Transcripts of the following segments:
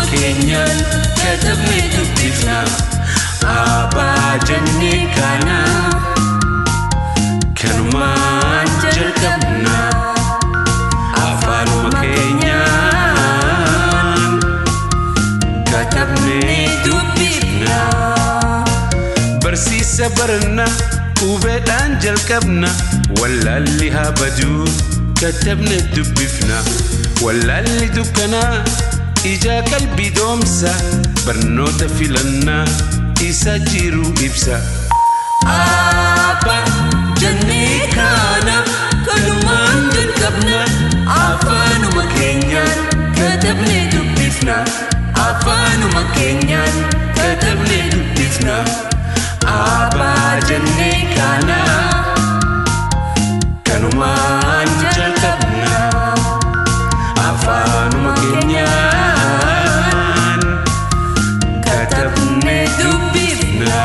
Afaanuma keenyaan katabnee dubbifna. Abbaa jennee kana kanumaan jalqabna. Afaanuma keenyaan katabnee dubbifna. Barsiisa baranna, qubeedhaan jalqabna. Wallaalli haa baduu, katabne dubbifna. Wallaalli dukkanaa ijaa qalbii doomsa. Barnoota filannaa isa jiru ibsa. Abbaa jennee kana kanumaan jalqabna. Afaanuma keenyaan katabnee dubbifna. Afaanuma keenyaan katabnee dubbifna. Abbaa jennee kana kanumaan jalqabna. Afaanuma keenyaan katabnee dubbifna.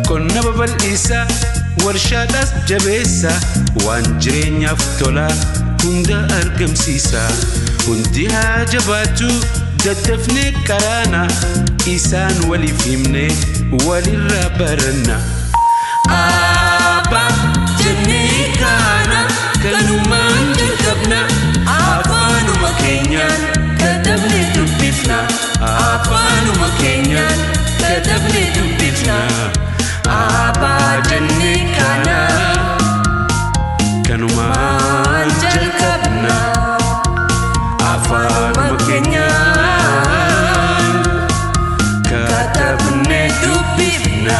Qonna babal'isaa, warshaadhaas jabeessa, waan jireenyaaf tola hunda argamsiisa. Hundi haa jabaatu, daddafnee qaraana, isaan waliif himne walirraa baranna. Abbaa jennee kana kanumaan jalqabna. Afaanuma keenyaan katabnee dubbifna. Afaanuma keenyaan katabnee dubbifna. Abbaa jennee kana kanumaan jalqabna. Afaanuma keenyaan katabnee dubbifna.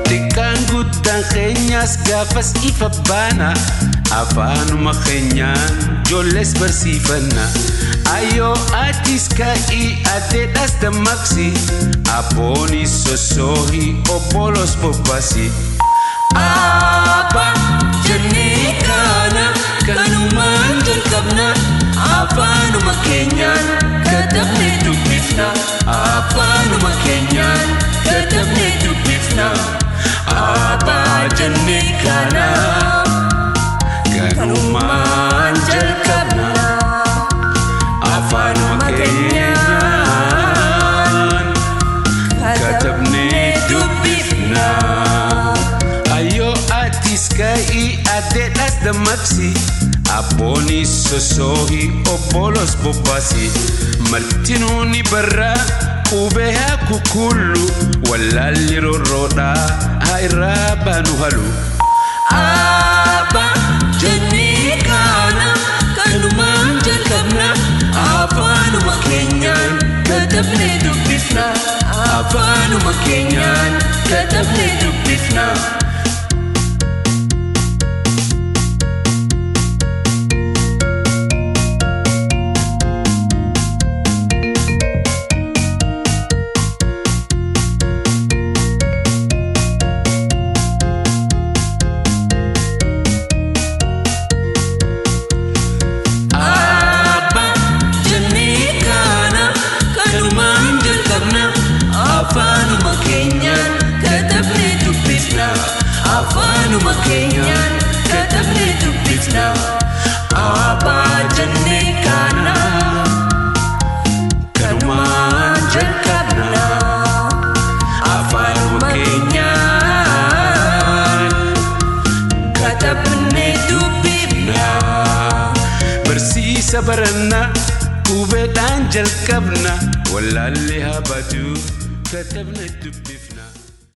Xiqqaan guddaan keenyaas gaafas ifa baana. Afaanuma keenyaan ijoollees barsiifanna. Ayyoo atis ka'ii, addeedhaas dammaqsi. Abboonis sossoohi, obbolos bobbaasi. Abbaa jennee kana kanumaan jalqabna. Afaanuma keenyaan katabnee dubbifna. Afaanuma keenyaan katabnee dubbifna. Abbaa jennee kana kanumaan jalqabna. Afaanuma keenyaan katabnee dubbifna. Ayyoo atis ka'ii, addeedhaas dammaqsi. Abboonis sossoohi, obbolos bobbaasi. Martinuu ni barraa, qubee haa kukkullu. Wallaalli rorroodhaa haa irraa baanu halu. Abbaa jennee kana kanumaan jalqabna. Afaanuma keenyaan katabnee dubbifna. Afaanuma keenyaan katabnee dubbifna. Abbaa jennee kana kanumaan jalqabna. Afaanuma keenyaan katabnee dubbifna. Afaanuma keenyaan katabnee dubbifna. Abbaa jennee kana kanumaan jalqabna. Afaanuma keenyaan katabnee dubbifna. Barsiisa baranna, qubeedhaan jalqabna. Wallaalli haa baduu, katabne dubbifna.